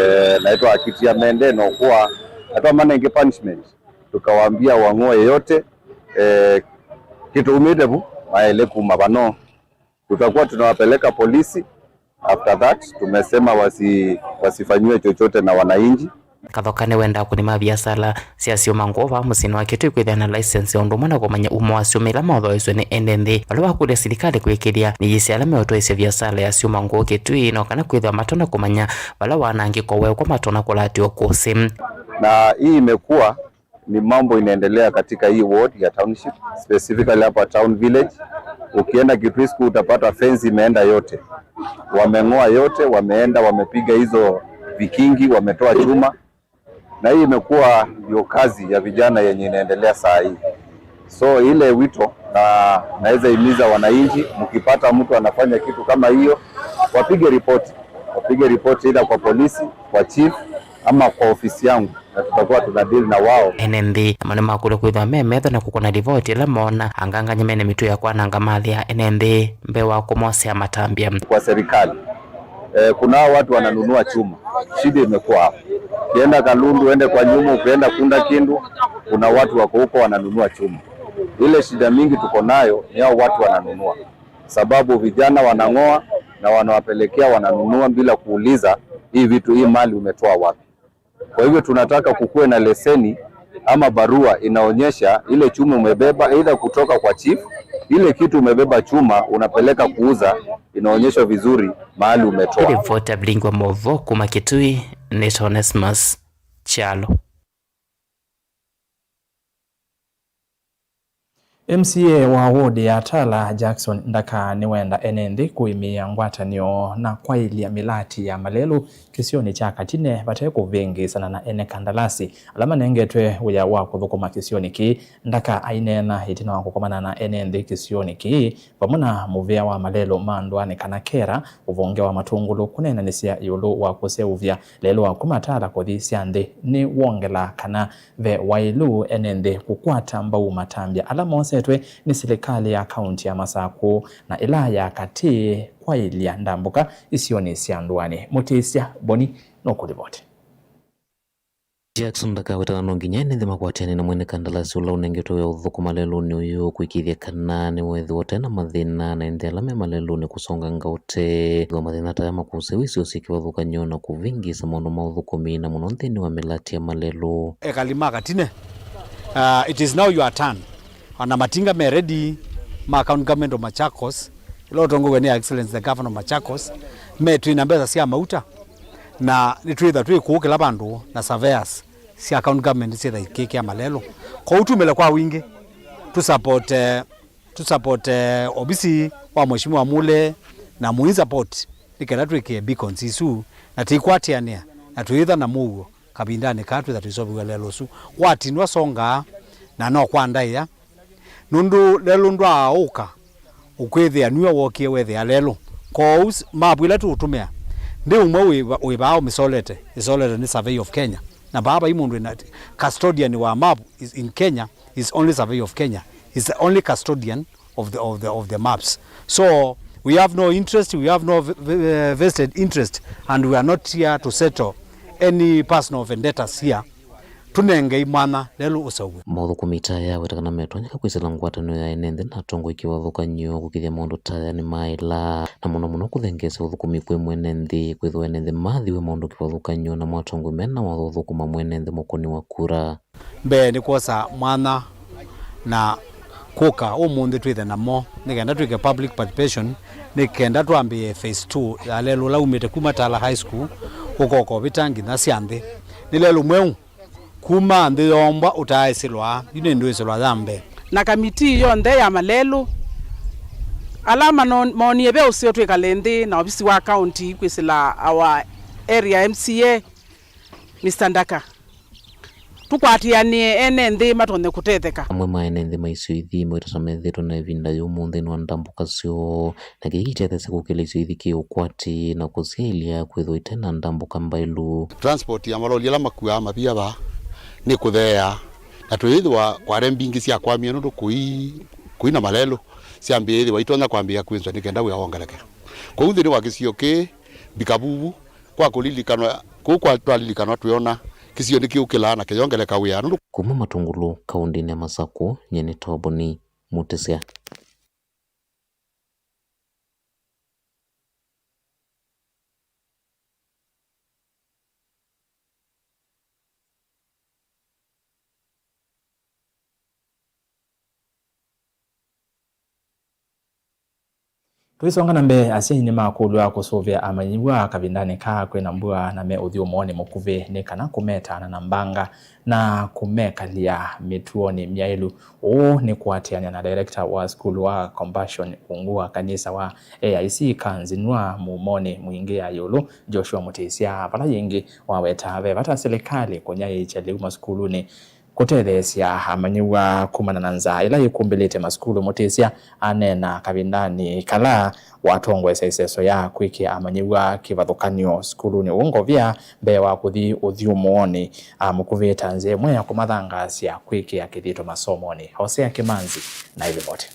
Eh, na ĩtwakitia mendee na ũkũa, na twamanenge punishment, tukawaambia wang'oe yote, eh, kĩtũumĩte vu, maele kuma vano. Tutakuwa tunawapeleka polisi. After that, tumesema wasi-, wasifanyiwe chochote na wananchi. Kathoka nĩwendaa kũnima viasala sya syũma ngũũ vaa mũsyĩnĩ wa Kitui kwĩthĩa na license o ũndũ ũmwe na kũmanya umo wa syũma ila maũthoeesw'e nĩ ene nthĩ. Vala wakũlya silikalĩ kwĩkĩthya nĩyĩsĩ ala meũtwaĩsya viasala ya syũma ngũũ Kitui, no kana kwĩthĩwa matonya kũmanya vala wanangĩko weekwa matonya kũlatĩwa kũsĩ. Na hii imekuwa ni mambo inaendelea katika hii ward ya township, specifically hapa town village. Ukienda Kitui School utapata fence imeenda yote, wameng'oa yote, wameenda wamepiga hizo vikingi, wametoa chuma, na hii imekuwa ndio kazi ya vijana yenye inaendelea saa hii. So ile wito na naweza himiza wananchi, mkipata mtu anafanya kitu kama hiyo, wapige ripoti, wapige ripoti either kwa polisi, kwa chief ama kwa ofisi yangu, na tutakuwa tuna deal na wao. Ene nthĩ namo nĩmakũlya kwĩthĩwa me metho na kũkũna livoti ĩla moona angangany'a mena mĩtuo ya kwananga malĩ ya ene nthĩ mbee wa kũmosea matambya. Kwa serikali, eh, kuna hao watu wananunua chuma. Shida imekuwa hapo. Ukienda Kalundu, uende kwa nyuma, ukienda Kunda Kindu, kuna watu wako huko wananunua chuma. Ile shida mingi tuko nayo ni hao watu wananunua, sababu vijana wanang'oa na wanawapelekea, wananunua bila kuuliza hii vitu, hii mali umetoa wapi. Kwa hivyo tunataka kukuwe na leseni ama barua inaonyesha ile chuma umebeba, either kutoka kwa chief, ile kitu umebeba chuma unapeleka kuuza, inaonyeshwa vizuri mahali umetoa. Ripoti ya Vilingi wa Mauvoo kuma Kitui, nĩ Onesmus Kyalo. M C A wa ward ya Tala, Jackson Ndaka, nĩwenda ene nthĩ kũĩmĩĩa ngwatanĩo na kwaĩlya mĩlati ya malelũ kĩsionĩ kya Katine vate kũvĩngĩĩsana na ene kandalasi ala manengetwe wĩa wa kũthũkũma kĩsionĩ kĩĩ. Ndaka aineena ĩtina wa kũkomana na ene nthĩ kĩsionĩ kĩĩ vamwe na mũvĩa wa malelũ ma ndũanĩ kana kera, ũvonge wa matũngũlũ, kũneenanĩsya ĩũlũ wa kũseũvya lelũ wa kuma Tala kũthi sya nthĩ nĩ wongela kana ve waĩlu ene nthĩ kũkwata mbau matambya ala mosetwe nĩ silikalĩ ya kaunti ya Masakũ na ĩla ya katĩ kwaĩlya ndambũka isionĩ sya ndũanĩ. Mũtĩsya Boni nũkũlivoti. Jackson Ndaka aweta kana no nginya ene nthĩ makwatĩane na mwene kandalasi ũla ũnengetwe wĩa ũthũkũma lelũnĩ ũyũ kũĩkĩĩthya kana nĩwethĩwa ũte na mathĩna na ene nthĩ ala me malelũnĩ kũsonga ngaũte. Ethĩwa mathĩna ta aya makũsew'a isio syĩ kĩvathũkany'o na kũvĩngĩĩsa maũndũ ma ũthũkũmi na mũno nthĩnĩ wa mĩlati ya malelũ. Ekali ma Katine, uh, it is now your turn. Ona matinga me ready ma County Government of Machakos, ĩla ũtongoew'e nĩ Excellency the Governor of Machakos, me twĩ na mbesa sya mauta, na nĩtwĩtha twĩ kũũ kĩla vandũ na surveyors sya County Government syĩtha ikĩkĩa malelũ. Kwoou tumĩle kwa wingĩ, tu support, eh, tu support, eh, obisi wa Mheshimiwa Mule na mũi support nĩ kenda twĩkĩe beacons isu na tĩikwatĩanĩa na tũyĩtha na mũuo kavindanĩ kaa twĩtha tũiseũvya lelũ ũsu. Watinwa songaa na no kwa ndaĩa, nũndũ lelũ ndwaaũka ũkwĩthĩa nue wokie wethĩa lelũ. Kwoou s-, map ĩla tũũtũmĩa, ndĩ ũmwe wĩ va-, wĩ vaa ũmĩsolete, ĩsolete nĩ Survey of Kenya. Na vaa vai mũndũ ĩna custodian wa map is in Kenya, is only Survey of Kenya, is the only custodian of the, of the, of the maps. So we have no interest, we have no ve-, ve-, vested interest, and we are not here to settle any personal vendettas here. Tũnengei mwanya lelũ ũseũvw'e. Maũthũkũmi ta aya aweta kana metonyeka kwĩsĩla ngwatanĩo ya ene nthĩ na atongoi kĩvathũkany'o kũĩkĩĩthya maũndũ ta aya nĩmaĩla, na mũno mũno kũthengeesya ũthũkũmi kwĩ mwene nthĩ, kwĩthĩwa ene nthĩ maathiwe maũndũ kĩvathũkany'o namo atongoi mena watho ũthũkũma mwene nthĩ mũkũni wa kura. Mbee nĩ kwosa mwanya na kũka ũmũnthĩ twĩthe namo nĩ kenda twĩke public participation, nĩ kenda twambĩĩe phase two ya lelũ ũla umĩte kuma Tala High School Ũkoko vĩta nginya sya nthĩ. Nĩ lelũ mweũ kuma nthĩ yombwa ũtaaĩsĩlwa, yu nĩ ndwĩsĩlwa ya mbee. Na kamitii yonthe ya malelũ ala mano-, moonie ve ũseo twĩkale nthĩ na ovisi wa kaunti kwĩsĩla our area M C A, Mister Ndaka. Tũkwatĩanĩe ene nthĩ matonye kũtetheka. Amwe ma ene nthĩ ma isio ithi mawĩtĩsya methĩĩtwe na ĩvinda yũmũ nthĩnĩ wa ndambũka syoo, na kĩĩ kĩtetheesya kũkĩlĩsya ithi kĩ ũkwati na kũsyaĩlya kwĩthĩwa ite na ndambũka mbaĩlu. Transport ya maloli ala makuaa mavia vaa nĩ kũtheea, na twĩĩthĩwa kware mbingĩ syakwamie nũndũ kũi, kũi na malelũ syambĩĩe ĩthĩwa itonya kwambĩĩa kwĩnzwa nĩ kenda wĩa wongeleke. Kwoou nthĩnĩ wa kĩsio kĩĩ, mbika vuvu, kwa kũlilikanwa, kũu kwa twalilikanwa twĩona kĩsio nĩkĩũkĩlaa na kĩyongeleka wĩa nũndũ. Kuma Matungulu, kaũndĩnĩ ya Masakũ, nyie nĩ Toboni Mũtĩsya. Tũisonga na mbee, asyai nĩmakũlw'a kũsũvĩa amanyĩw'a kavindanĩ kaa kwĩna mbua na me ũthyũmũonĩ mũkuvĩ nĩ kana kũmetaana na mbanga na kũmekalya mĩtuonĩ myaĩlu. Ũũ nĩ kũatĩanĩa na director wa sukulu wa Compassion ungu wa kanisa wa A I C Kanzinwa Mumonĩ Mwingĩ ya ĩũlũ, Joshua Mũtĩsya, vala yĩngĩ waweta ve vata silikalĩ kũnyaĩĩkya lĩu masukulunĩ kũtetheesya amanyĩw'a kumana na nzaa ĩla yĩkumbĩlĩte masukulu. Mũtĩsya aneena kavindanĩ kala watongoesya ĩseso ya kwĩkĩa amanyĩw'a kĩvathũkany'o sukulunĩ ũũ Ngovia mbee wa kũthi ũthyũmũonĩ, amũkuvĩta nzĩa ĩmwe ya kũmathangaasya kwĩkĩa kĩthito masomonĩ. Hosea Kĩmanzi na ĩlivoti.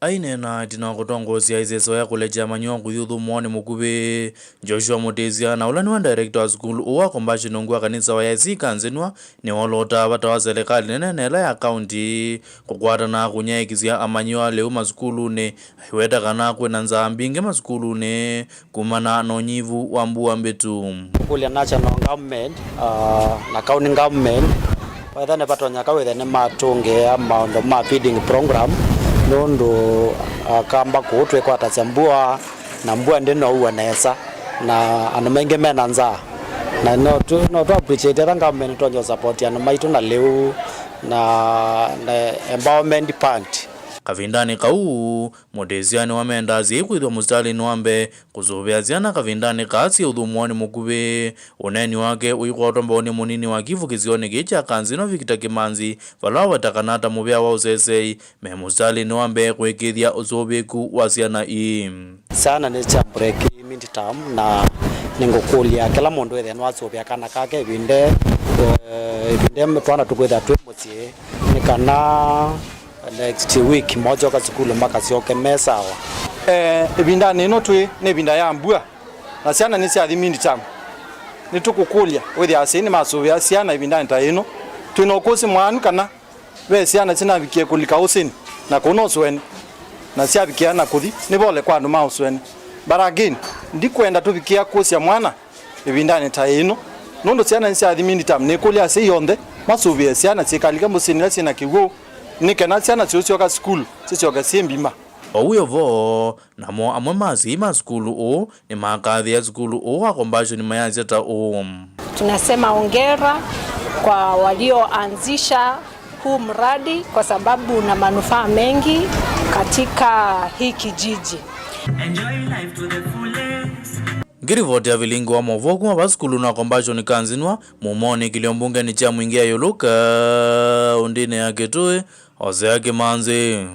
Aineena ĩtina wa kũtongoesya ĩseso ya kũlekya amanyĩw'a kũthi ũthyũmũonĩ mũkuvĩ, Joshua Mũtĩsya, na ũla nĩwe director wa sukulu ũũ wa Compassion ungu wa kanisa wa A I C Kanzinwa, nĩwolotaa vata wa silikalĩ nene na ĩla ya kaunti kũkwatana kũnyaĩĩkĩsya amanyĩw'a lĩu masukulunĩ, aiweta kana kwĩna nzaa mbingĩ masukulunĩ kumana na ũnyivu wa mbua mbĩtu. Kũlya national government, ah, na county government, wetha nĩvatonyeka wĩthe nĩmatũngĩĩa maũndũ ma feeding program, nũndũ, ah, kamba kũu twĩkwatasya mbua, na mbua ndĩnoua nesa, na andũ maingĩ mena nzaa. Na no tũ, no tũ appreciate etha government ĩtonya support andũ maitũ na lĩu na, na empowerment fund. Kavindanĩ kau, Mũtĩsya nĩwamenda asyai kwĩthĩwa mũsitalĩnĩ wa mbee kũsũvĩa syana kavindanĩ kaa syĩ ũthyũmũonĩ mũkuvĩ. Ũneeni wake ũikwatwa mbau nĩ mũnini wa kivu kĩsionĩ kĩĩ kya Kanzinwa, Victor Kĩmanzi, vala waweta kana ta mũvea wa ũsesei, me mũsitalĩnĩ wa mbee kũĩkĩĩthya ũsũvĩĩku wa syana ii. Syana nĩsya break midterm na nĩngũkũlya kĩla mũndũ wĩthĩe nĩwasũvĩa kana kake ĩvinda, eh, ĩvinda twana tũkwĩthĩa twĩ mũsyĩ, nĩ kana next week mosyoka sukulu makasyoke me sawa. Eh, ĩvindanĩ ĩno twĩ nĩ ĩvinda ya mbua, na syana nĩsyathi midterm. Nĩtũkũkũlya wĩthĩa asyai nĩmasũvĩa syana ĩvindanĩ ta ĩno. Twĩ na ũkũsĩ mwanu kana ve syana sinavikie kũlika ũsĩnĩ na kũu na ũsũenĩ, na syavikĩa na kũthi nĩvole kwa andũ ma ũsũenĩ. But again, ndikwenda tũvikĩa kũsya mwana ĩvindanĩ ta ĩno, nũndũ syana nĩsyathi midterm. Nĩkũlya asyai onthe masũvĩe syana syĩkalike mũsyĩnĩ ila syĩ na kĩw'ũ, nĩ kana syana siũsyoka sukulu sisyoke syĩ mbima. O wĩ o vo, namo amwe ma asyai ma sukulu ũũ nĩmakathĩĩa sukulu ũũ wa Compassion mayasya ta ũũ. Tunasema hongera kwa walioanzisha huu mradi kwa sababu una manufaa mengi katika hii kijiji. Enjoy life to the fullest. Ngirivoti ya vilingi wa maũvoo kuma va sukulu na Compassion Kanzinwa, Mumonĩ, kĩlio mbungenĩ kya Mwingĩ ya ĩũlũ kaũndĩnĩ ya Kitui, Hosea Kĩmanzi.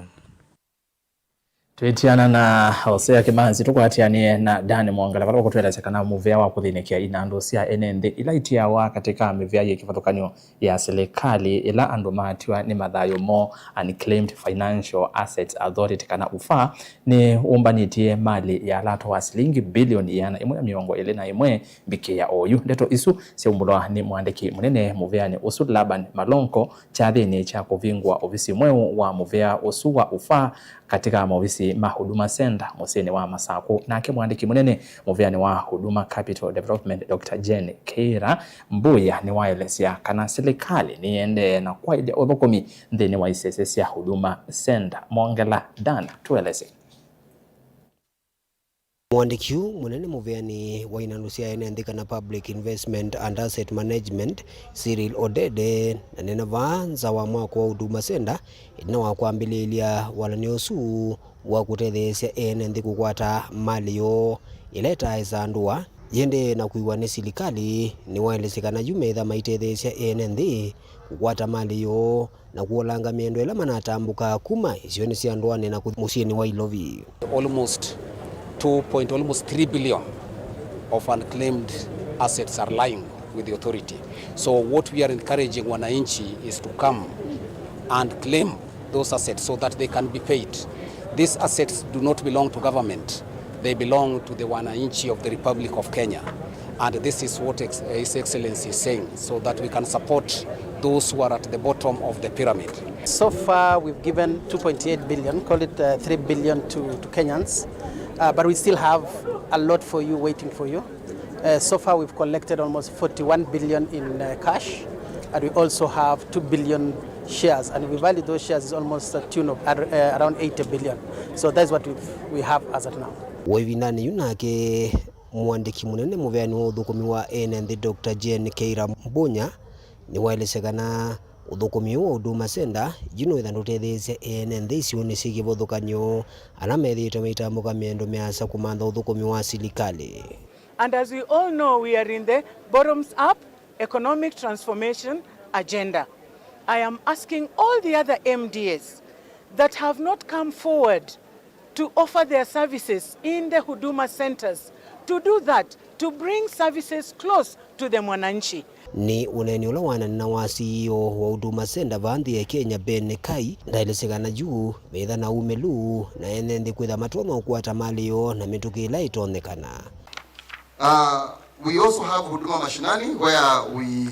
Twĩtiana na Hosea Kĩmanzi, tũkwatĩanĩe na Dan Mwongela, vala ũkũtũelesya kana mũvea wa kũthĩnĩkĩa inandũ sya ene nthĩ ila itiawa katĩ ka mĩvea yĩ kĩvathũkany'o ya silikalĩ ĩla andũ maatiwa nĩ mathayũ moo, Unclaimed Financial Assets Authority, kana UFAA, nĩ ũmbanĩtye malĩ ya lato wa silingi bilioni ĩana ĩmwe na mĩongo ĩlĩ na ĩmwe mbikĩ ya oyu. Ndeto isu syaumbũlwa nĩ mũandĩki mũnene mũveanĩ ũsu, Laban Malonko, kyathĩnĩ kya kũvingũa ovisi mweũ wa mũvea ũsu wa UFAA katĩ ka maovisi ma Huduma Center mũsyĩnĩ wa Masakũ. Nake mũandĩki mũnene mũveanĩ wa Huduma Capital Development, Doctor Jane Keira Mbuya, nĩwaelesya kana silikalĩ nĩyĩendee na kwaĩlya ũthũkũmi nthĩnĩ wa isese sya Huduma Center. Mwongela Dana, tũelesye. Mũandĩki ũũ mũnene mũveani wa inandũ sya ene nthĩ kana Public Investment and Asset Management, Cyril Odede, na nena vaa nza wa mwako wa Huduma Center, ĩtina wa kwambĩlĩĩlya walany'o ũsu wa kũtetheesya ene nthĩ kũkwata malĩ yoo ĩla ĩtaaĩsa ndũa, ĩndĩ na kwĩw'a nĩ silikalĩ, nĩwaelesye kana yu metha maitetheesya ene nthĩ kũkwata malĩ yoo na kũolanga mĩendo ĩla manatambũkaa kuma isionĩ sya ndũanĩ na kũthi mũsyĩnĩ wa Ilovi. Almost two point, almost three billion of unclaimed assets are lying with the authority. So what we are encouraging wananchi is to come and claim those assets so that they can be paid. These assets do not belong to government. They belong to the wananchi of the Republic of Kenya. And this is what ex-, His Excellency is saying, so that we can support those who are at the bottom of the pyramid. So far, we've given two point eight billion, call it, uh, three billion to, to Kenyans, uh, but we still have a lot for you, waiting for you. Uh, so far, we've collected almost forty-one billion in, uh, cash, and we also have two billion shares, and we value those shares is almost a tune of ar-, uh, around eighty billion. So that's what we've, we have as at now. O ĩvindanĩ yu nake, mũandĩki mũnene mũveani wa ũthũkũmi wa ene nthĩ, Doctor Jane Keira Mbunya, nĩwaelesya kana ũthũkũmi ũũ wa Huduma Center yu nĩwĩtha ndũtetheesya ene nthĩ isionĩ syĩ kĩvathũkany'o ala methĩĩtwe maitambũka mĩendo mĩasa kũmantha ũthũkũmi wa silikalĩ. And as we all know, we are in the bottoms-up economic transformation agenda. I am asking all the other M D As that have not come forward to offer their services in the Huduma centers to do that, to bring services close to the mwananchi. Nĩ ũneeni ũla wananena wa C E O wa Huduma Center vaa nthĩ ya Kenya, Ben Kai, ndaelesye kana yu metha na umĩlu na ene nthĩ kwĩtha matonya ũkwata malĩ yoo na mĩtũkĩ ĩla ĩtonyekana. Uh, we also have Huduma Mashinani, where we,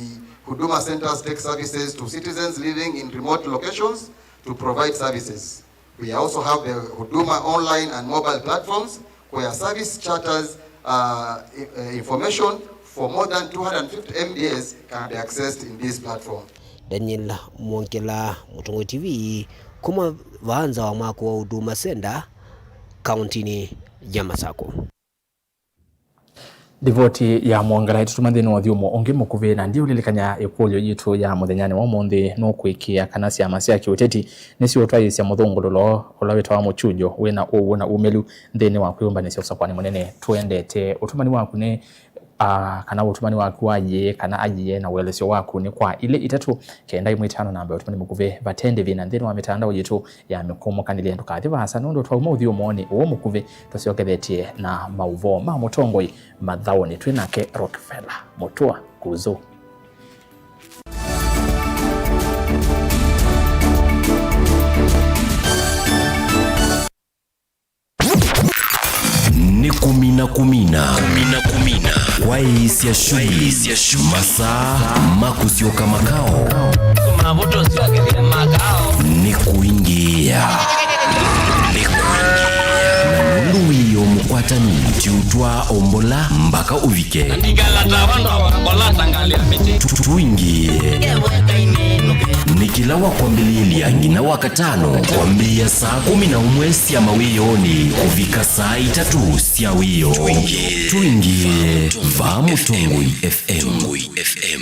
Huduma centers take services to citizens living in remote locations to provide services. We also have the Huduma online and mobile platforms, where service charters, uh, i-, uh, information for more than two hundred fifty M D As can be accessed in this platform. Daniel Mwongela, Mũtongoi T V, kuma vaa nza wa mwako wa Huduma Center, kauntinĩ ya Masako. Livoti ya Mwongela ĩtũtuma nthĩnĩ wa ũthyũmũo ũngĩ mũkuvĩ, na ndiũlilikany'a ĩkũlyo yitũ ya mũthenyanĩ wa ũmũnthĩ, nũkwĩkĩĩa kana syama sya kĩũteti nĩsiũtwaĩĩsya mũthũngũlũlo ũla wĩtawa mũkyunjo wĩ na ũw'o na umĩlu nthĩnĩ wa kwĩyũmbanĩsya ũsakũani mũnene? Tũendete ũtũmani waku nĩ, a, kana ũtũmani waku wa yĩĩ kana aiee na ũelesyo waku nĩ kwa ilĩ itatũ, kenda ĩmwe itano namba ya ũtũmani mũkuvĩ. Vate ndĩvi na nthĩnĩ wa mĩtandao yitũ ya mĩkũmũkanĩlye. Ndũkathi vaasa nũndũ twauma ũthyũmũonĩ ũũ mũkuvĩ, tũsyokethetye na maũvoo ma mũtongoi mathaũnĩ twĩ nake Rockefeller Mũtũa Kuzu. Nĩ kũmina kũmina. Kũmina kũmina. Kwaĩĩsya shughuli. Kwaĩĩsya shughuli. Masaa ma kũsyoka makao. Mavuto syoke makao. Nĩ kũingĩĩa. Nĩ kũingĩĩa. Na nũndũ wĩoo mũkwatanu, tiũtwaa ombola mbaka ũvike. Ningala tawa ndo mbola tangalia mĩtĩ. Tu-, tũingĩĩe. Nĩ kĩla wa kwambĩlĩĩlya nginya wa katano, kwambĩĩa saa kũmi na ũmwe sya mawĩoonĩ kũvika saa itatũ sya wĩoo. Tũingĩĩe vaa Mũtongoi F M.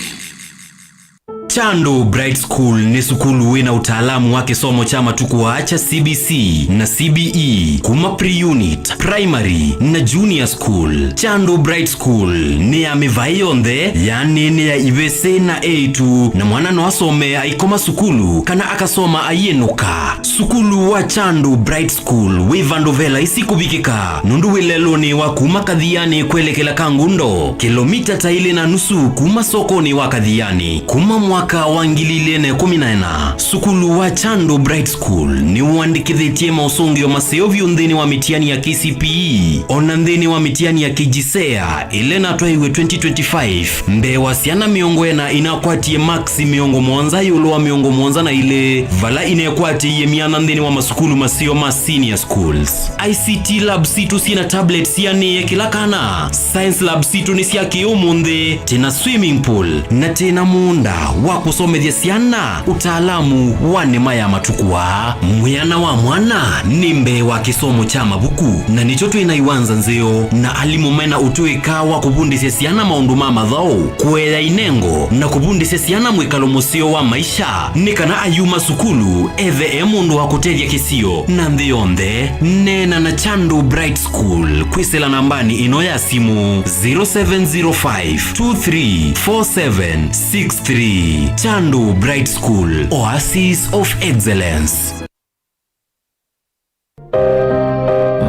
Chandu Bright School nĩ sukulu wĩ na ũtaalamu wa kĩsomo kya matukũ aa kya C B C na C B E kuma pre-unit, primary, na junior school. Chandu Bright School nĩ ya mĩvaĩ yonthe, yaani nĩ ya ivĩsĩ na eĩtu, na mwana no asome aikoma sukulu kana akasoma aiĩnũka. Sukulu wa Chandu Bright School wĩ vandũ ve laisi kũvikĩka, nũndũ wĩ lelũnĩ wa kuma Kathianĩ kwelekela Kangundo, kĩlomita ta ilĩ na nusu kuma sokonĩ wa Kathianĩ. Kuma mwaka wa ngili ilĩ na ĩkũmi na ĩna, sukulu wa Chandu Bright School nĩwandĩkĩthĩtye maũsũngĩo maseo vyũ nthĩnĩ wa mĩtiani ya K C P E, o na nthĩnĩ wa mĩtiani ya K J S E A ĩla ĩnatwaĩwe twenty twenty-five. Mbee wa syana mĩongo ĩna inakwatie maksi mĩongo mũonza ĩũlũ wa mĩongo mũonza na ilĩ, vala inekwatĩie myana nthĩnĩ wa masukulu maseo ma senior schools. I C T lab sitũ syĩ na tablets sianĩe kĩla kana. Science lab sitũ nĩ sya kĩ-ũmũnthĩ, tĩ na swimming pool, na tĩ na mũũnda wa kũsomethya syana ũtaalamu wa nĩma ya matukũ aa. Mwĩana wa mwana nĩ mbee wa kĩsomo kya mavuku, na nĩkyo twĩ na iwanza nzeo na alimũ mena ũtũĩka wa kũvundĩsya syana maũndũ ma mathaũ, kũea inengo, na kũvundĩsya syana mwĩkalo mũseo wa maisha, nĩ kana ayuma sukulu ethe e mũndũ wa kũtethya kĩsio na nthĩ yonthe. Neena na Chandu Bright School kwĩsĩla nambanĩ ĩno ya simũ, zero seven zero five two three four seven six three. Chandu Bright School, Oasis of Excellence.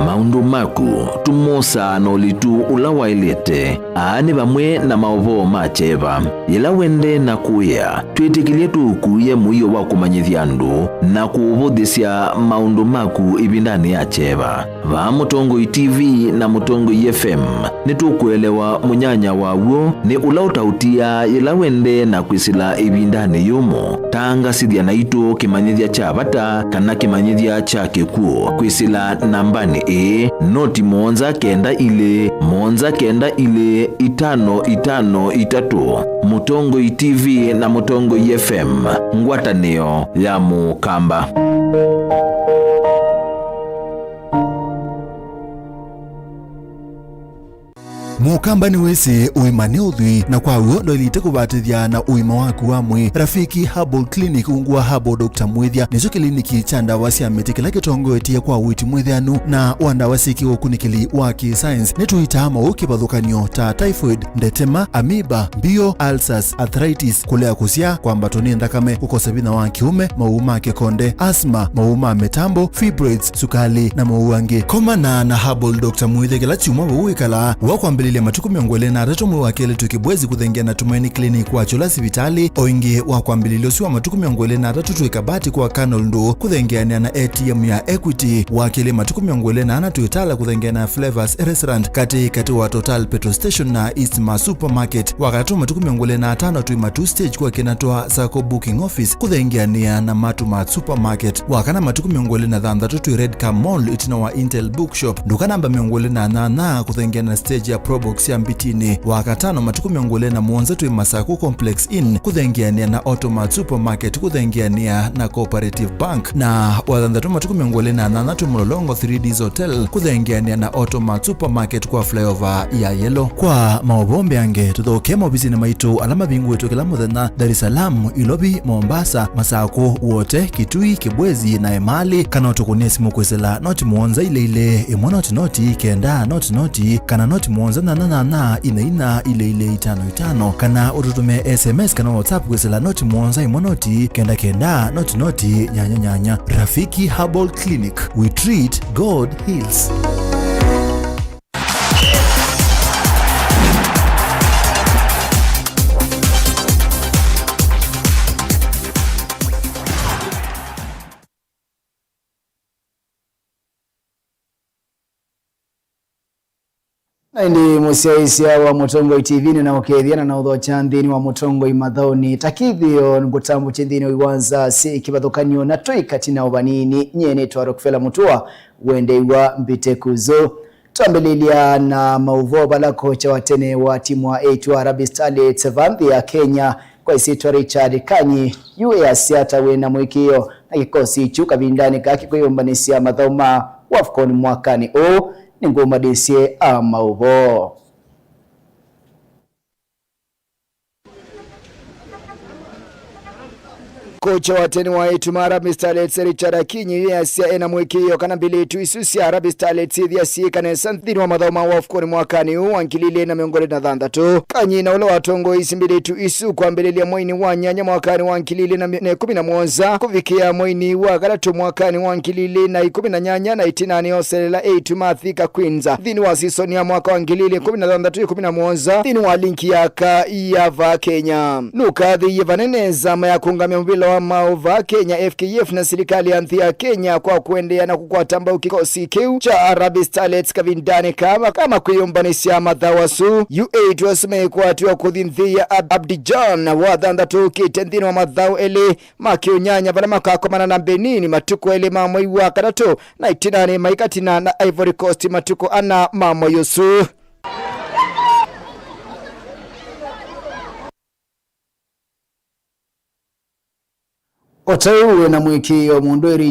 Maũndũ maku tũmosaa na ũlitu ũla waĩlĩte. Aa nĩ vamwe na maũvoo ma kyeva. Yĩla wendee na kũĩa, twĩtĩkĩlye tũũkuĩe mũio wa kũmanyĩthya andũ na kũũvũthĩsya maũndũ maku ĩvindanĩ ya kyeva. Vaa Mũtongoi T V na Mũtongoi F M, nĩtũkũelewa mũnyanya wa w'o nĩ ũla ũtaũtiaa yĩla wendee na kwĩsĩla ĩvindanĩ yũmũ. Tangasĩthya naitũ kĩmanyĩthya kya vata kana kĩmanyĩthya kya kĩkw'ũ kwĩsĩla nambanĩ ĩĩ, noti mũonza kenda ilĩ, mũonza kenda ilĩ, itano itano itatũ. Mũtongoi T V na Mũtongoi F M, ngwatanĩo ya Mũkamba. Mũkamba nĩwĩsĩ ũima nĩ ũthwii, na kwa w'o ndwaĩlĩte kũvatĩthya na ũima waku wa mwĩĩ. Rafiki Herbal Clinic, ungu wa Herbal Doctor Mwĩthya, nĩkyo kĩliniki kya ndawa sya mĩtĩ kĩla kĩtongoetye kwa ũiiti mwĩthĩanu na wa ndawa syĩkĩwe ũkunĩkĩli wa kĩ-science. Nĩtũitaa maũũ kĩvathũkany'o ta typhoid, ndetema, amoeba, mbio, ulcers, arthritis, kũlea kũsyaa, kwambatwa nĩ nthakame, kũkosa vinya wa kĩũme, maũũ ma kĩkonde, asthma, maũũ ma mĩtambo, fibroids, sukalĩ, na maũũ angĩ. Komana na Herbal Doctor Mwĩthya kĩla kyumwa vau wĩkalaa. Wa kwambĩlĩlya matukũ mĩongo ĩlĩ na atatũ mwei wa kelĩ twĩ Kĩbwezi kũthengeana na Tumaini Clinic wa Kyũla sivitalĩ, o ĩngĩ wa kwambĩlĩlya ũsu wa matukũ mĩongo ĩlĩ na atatũ twĩ Kabati kwa Colonel Ndũ kũthengeanĩa na A T M ya Equity, wa kelĩ matukũ mĩongo ĩlĩ na ana twĩ Tala kũthengeana na Flavors Restaurant katĩ katĩ wa Total Petrol Station na East Mart Supermarket, wa katatũ matukũ mĩongo ĩlĩ na atano twĩ Matuu Stage kwa Kinatwa Sacco Booking Office kũthengeanĩa na Matuu Mart Supermarket, wa kana matukũ mĩongo ĩlĩ na thanthatũ twĩ Red Car Mall ĩtina wa Intel Bookshop, nduka namba mĩongo ĩlĩ na nyanya kũthengeana na stage ya Probox ya Mbitini, wa katano matukũ mĩongo ĩlĩ na mũonza twĩ Masaku Complex Inn kũthengeanĩa na Automart Supermarket kũthengeanĩa na Cooperative Bank, na wa thanthatũ matukũ mĩongo ĩlĩ na nyanya twĩ Mlolongo three Ds Hotel kũthengeanĩa na Automart Supermarket kwa flyover ya Yellow. Kwa maũvoo mbeange, tũthoke maovisinĩ maitũ ala mavingũĩtwe kĩla mũthenya, Dar es Salaam, Ilovi, Mombasa, Masakũ, Wote, Kitui, Kibwezi na Emali, kana ũtũkũnĩe simũ kwĩsĩla noti mũonza ilĩ ilĩ, ĩmwe noti noti, kenda noti noti, kana noti mũonza nyanya nyanya, inya inya, ilĩ ilĩ itano itano, kana ũtũtũme S M S kana WhatsApp kwĩsĩla noti mũonza ĩmwe noti, kenda kenda, noti noti, nyanya nyanya. Rafiki Herbal Clinic, we treat, God heals. Na ĩndĩ mũsyaĩĩsya wa Mũtongoi T V nĩnaũkethya na naũthokya nthĩnĩ wa Mũtongoi mathaũnĩ. Ta kĩthĩo ngũtambũkye nthĩnĩ wa iwanza syĩ kĩvathũkany'o na twĩ katĩ na ũvanini. Nyie nĩtwa Rockefeller Mutua, wendeew'a Mbite Kuzu. Twambĩlĩlya na maũvoo vala kocha wa tene wa timu wa eight wa Harambee Starlets va nthĩ ya Kenya kwa ĩsyĩtwa Richard Kanyi yu easya ta wĩ na mũĩkĩĩo na kĩkosi kyu kavindanĩ kaa kĩkwĩyũmbanĩsya mathaũ ma AFCON mwakanĩ ũũ. Nĩngũmanyĩsye a maũvoo. Kocha wa tene wa eĩtu ma Harambee Starlets, Richard Akinyi, yu easya ena mũĩkĩĩo kana mbĩlĩtu isu sya Harambee Starlets syĩthĩa syĩka nesa nthĩnĩ wa mathaũ ma AFCON mwakanĩ ũũ wa ngili ilĩ na mĩongo ĩlĩ na thanthatũ. Kanyi na ũla watongoeisye mbĩlĩtu isu kwambĩlĩlya mweinĩ wa nyanya mwakanĩ wa ngili ilĩ na ĩkũmi na mũonza kũvikĩa mweinĩ wa katatũ mwakanĩ wa ngili ilĩ na ĩkũmi na nyanya na ĩtina nĩoselela eĩtu ma Thika Queens nthĩnĩ wa season ya mwaka wa ngili ilĩ ĩkũmi na thanthatũ ĩkũmi na mũonza nthĩnĩ wa ligi ya aka ya vaa Kenya. Nũkathĩie vanene nzama ya kũũngamya mũvĩla wa maaũ vaa Kenya, F K F, na silikalĩ ya nthĩ ya Kenya kwa kũendeea na kũkwata mbau kĩkosi kĩu kya Harambee Starlets kavindanĩ kaa ka makwĩyũmbanĩsya mathaũ asu. U eight asu mekwatĩwa kũthi nthĩ ya Ab-, Abidjan wa thanthatũ ũkĩte nthĩnĩ wa mathaũ elĩ ma kĩũnyanya vala makakomana na Benin matukũ elĩ ma mwei wa katatũ na ĩtinanĩ maikatina na Ivory Coast matukũ ana ma mwei ũsu. O ta ũu wĩ na mũĩkĩĩo, mũndũ Richard